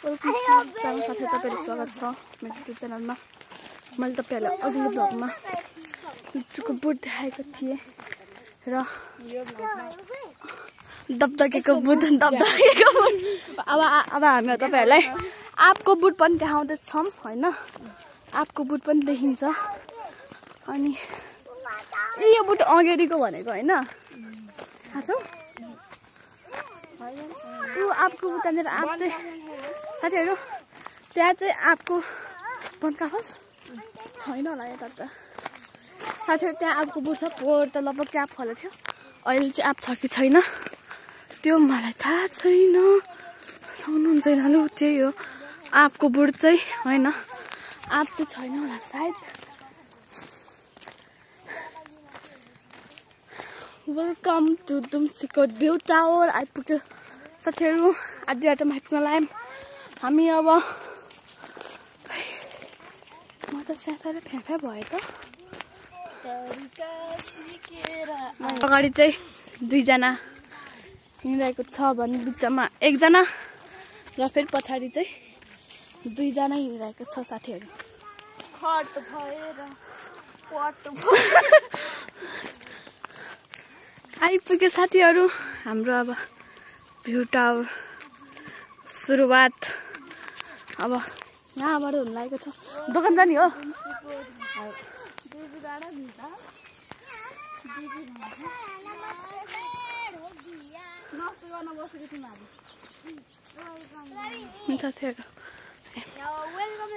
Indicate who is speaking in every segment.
Speaker 1: साथै तपाईहरुको स्वागत छ मेरो युट्युब च्यानलमा। मैले तपाईहरुलाई अघिल्लो भ्लगमा लिचुको बुट देखाएको थिएँ र दबदकेको बुट अब हामी तपाईहरुलाई आपको बुट पनि देखाउँदै छौं हैन। आपको बुट पनि देखिन्छ अनि यो बुट अगाडिको भनेको हैन थाहा छ यो आपको बुट त्यहाँनिर आप चाहिँ साथीहरु त्यहाँ चाहिँ आपको बनकाफल छैन होला यता त साथीहरु त्यहाँ आपको बुट छ पोहोर त लगभग क्याप फलेको थियो अहिले चाहिँ आप छ कि छैन त्यो मलाई थाहा छैन सक्नुहुन्छ हैन लु त्यही हो आपको बुट चाहिँ हैन आप चाहिँ छैन होला सायद। वेलकम टु दुम्सीको भ्यू टावर आइपुग्यो साथीहरु। आधी बाटोमा आइपुग्न लाग्यौं हामी। अब म त साथीहरु फ्याफा भयो त अगाडि चाहिँ दुईजना हिँडिरहेको छ भने बिचमा एकजना र फेरि पछाडि चाहिँ दुईजना हिँडिरहेको छ साथीहरु। खट भएर पट आइपुग्यो साथीहरु हाम्रो अब भ्यू टावर सुरुवात अब यहाँबाट हुन लागेको छ। दोकान जाने हो साथीहरु।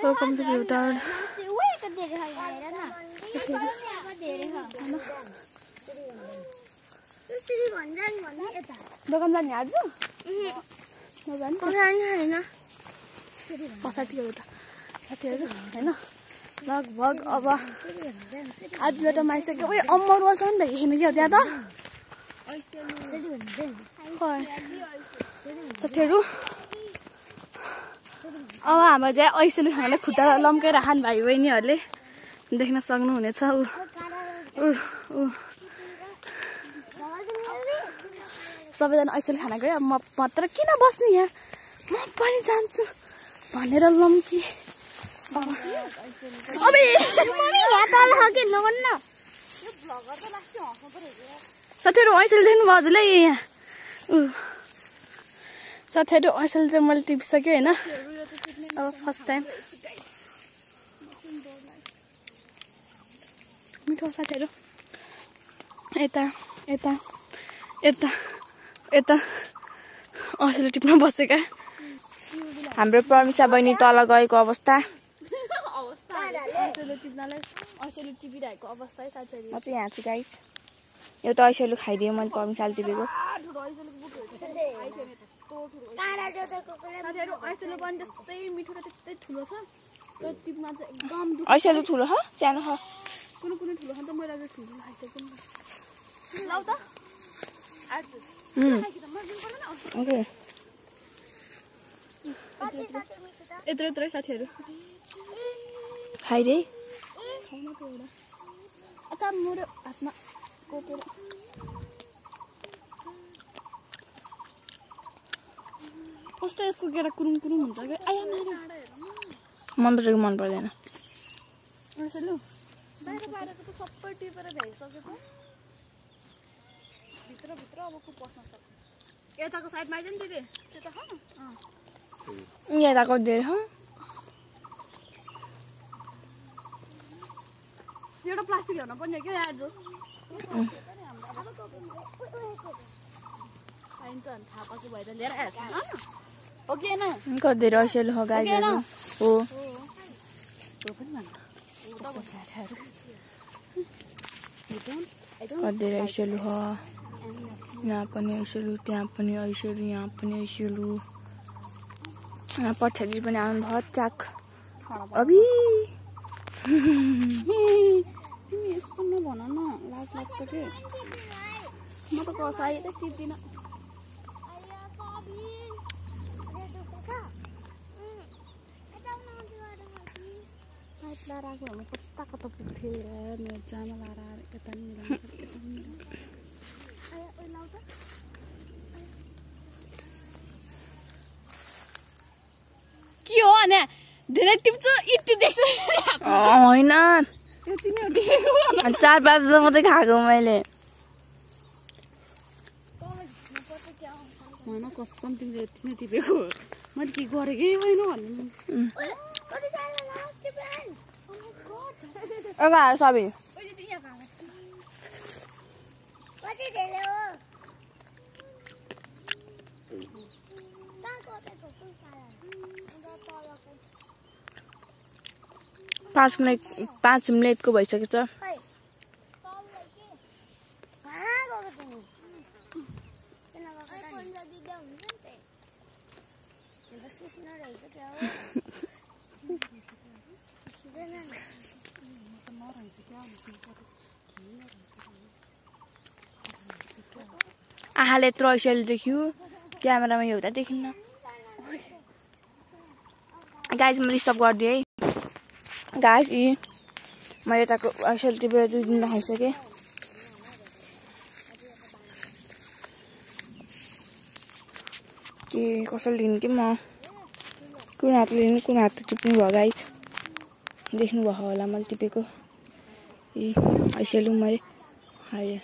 Speaker 1: Welcome to view tower. दोकान जाने आज पछाडि हो त साथीहरु हैन। लगभग अब आधी बाटोमा आइसक्यो। ओइ अमरुवा छ नि त हेर्नु क्या त्यहाँ त साथीहरु। अब हाम्रो चाहिँ ऐसले खानाले खुट्टा लम्काएर खान भाइ बहिनीहरूले देख्न सक्नुहुनेछ। सबैजना ऐसले खाना गयो। म मात्र किन बस्ने यहाँ म पनि जान्छु भनेर लम्की साथीहरु ऐसले देख्नु भयो हजुरले यहाँ साथीहरु ऐसले चाहिँ मैले टिपिसक्यो हैन। अब फर्स्ट टाइम मिठो साथीहरु। यता यता यता यता ऐसले टिप्न बसेका हाम्रो प्रमिसा बहिनी तल गएको अवस्था ऐसले टिपिरहेको अवस्था है साथीहरु। म चाहिँ यहाँ छु गाइस। एउटा ऐसले खाइदियो मैले प्रमिसाले टिपेको साथीहरु। ऐसले पनि त्यस्तै मिठो र त्यस्तै ठुलो छ र टिप्न चाहिँ एकदम ऐसले ठुलो ह सानो ह कुनै कुनै ठुलो खान्छ। मैले अझै ठुलो खाइसकेको लौ त ओके यत्रो यत्रो साथीहरु खाइदे अता मेरो हातमा कोपेर कस्तो यसको गेडा कुरुम कुरुम हुन्छ के आया मेरो मन पर्छ कि मन पर्दैन यसले बाहिर बाहिरको त सबै टिपेर भ्याइसक्यो त भित्र भित्र अब को पस्न सक्छ। यताको साइडमा आइज नि दिदी त्यता ह यताको देर ह एउटा प्लास्टिक ल्याउन पर्ने के आज पाइन्छ नि थाहा पाएको भएर लिएर आएछ हो कि हैन कति रसेल हो गाइजहरु हो त्यो पनि भन कति रसेल हो यहाँ पनि ऐसेलु त्यहाँ पनि ऐसेलु यहाँ पनि ऐसेलु यहाँ पछाडि पनि आउनु भयो चाक अबि तिमी यस्तो नभन न लाज लाग्छ के म त कसाइ त टिप्दिन लाएर आएको भए कता कता पुग्थ्यो मेरो जामा लाएर यता नि के हो भने धेरै टिप्छु यति देख्छु
Speaker 2: होइन 4-5 मात्रै खाएको मैले
Speaker 1: होइन कसम तिमीले यति नै टिपेको मैले के गरेकै होइन भन्नु
Speaker 2: सबै पाँच मिनटको भइसकेको छ आहाले यत्रो ऐसेल देख्यो क्यामेरामा एउटा देखिन्न गाइज मैले स्टप गरिदिएँ है गाइज मैले यताको ऐसेल टिपेर 2 दिन खाइसकेँ के कसरी लिने कि म कुन हातले लिने कुन हात टिप्नु भयो गाइज देख्नु भयो होला मैले टिपेको ऐसेल मैले अहिले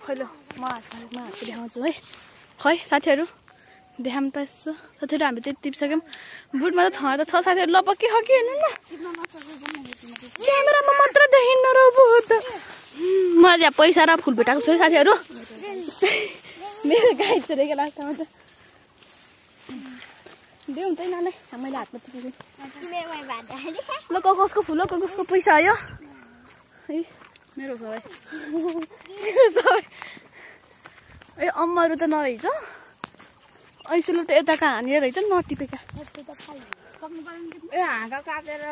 Speaker 2: हेलो म हातमा देखाउँछु है खै साथीहरू देखाउँ त यसो साथीहरू हामी चाहिँ टिप्सक्यौँ बुटमा त छ साथीहरू लपक्कै हो कि हेर्नु न क्यामेरामा मात्र देखिन्न र बुट मलाई यहाँ पैसा र फुल भेटाएको छु है साथीहरू मेरो गाई छोडेको लास्टमा त देऊ त यिनीहरूलाई मैले हातमा टिपेको ल कसको फुल हो कसको पैसा आयो है मेरो सबै ए अम्माहरू त नरहेछ ऐसेलो त यता कहाँ हानेर रहेछ नटिपेका ए हाँगा काटेर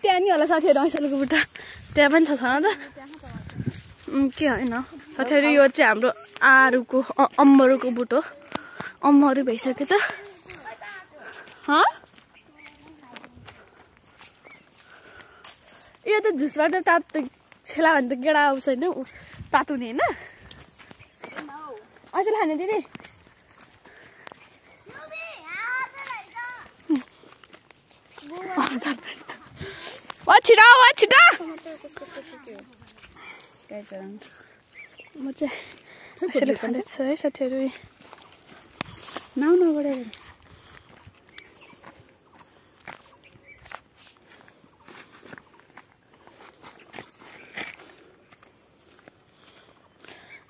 Speaker 2: त्यहाँ नि होला साथीहरू ऐसेलोको बुट्टा त्यहाँ पनि छ न त के होइन साथीहरू यो चाहिँ हाम्रो आरुको अम्मरुको बुट हो अम्महरू भइसकेछ यो त झुसबाट तातो छेला भने त गेडा आउँछ होइन तातो हुने होइन ऐसेल खाने दिदी छिटो म चाहिँ ऐसेल खाँदैछु है साथीहरू नाउ बढेर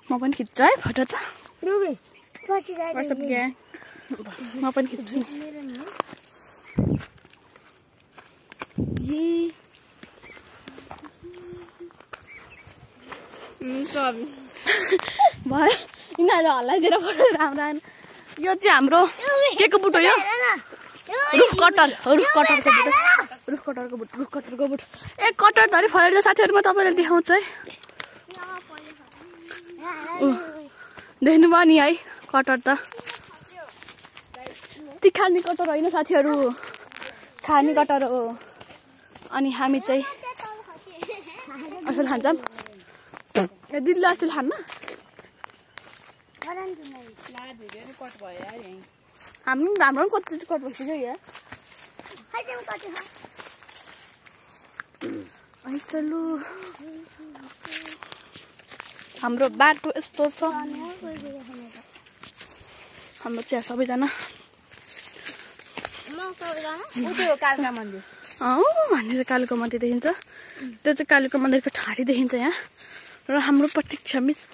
Speaker 2: म पनि खिच्छु है फोटो त म पनि खिच्छु भयो यिनीहरू हल्लाइदिएर फोटो राम्रो आएन यो चाहिँ हाम्रो के को बुट हो यो रुख कटरको बुट ए कटर धरि फलेर साथीहरू म तपाईँलाई देखाउँछु है देख्नुभयो नि है कटर त ती खाने कटर होइन साथीहरू खाने कटर हो अनि हामी चाहिँ ऐसेल खान्छौँ दिदीले ऐसेल खान्न हाम्रो पनि कति कट भइसक्यो यहाँ ऐसेलु हाम्रो बाटो यस्तो छ हाम्रो चाहिँ सबैजना भनेर कालीको मन्दिर देखिन्छ त्यो चाहिँ कालीको मन्दिरको ठाडी देखिन्छ यहाँ र हाम्रो प्रतीक्षा मिस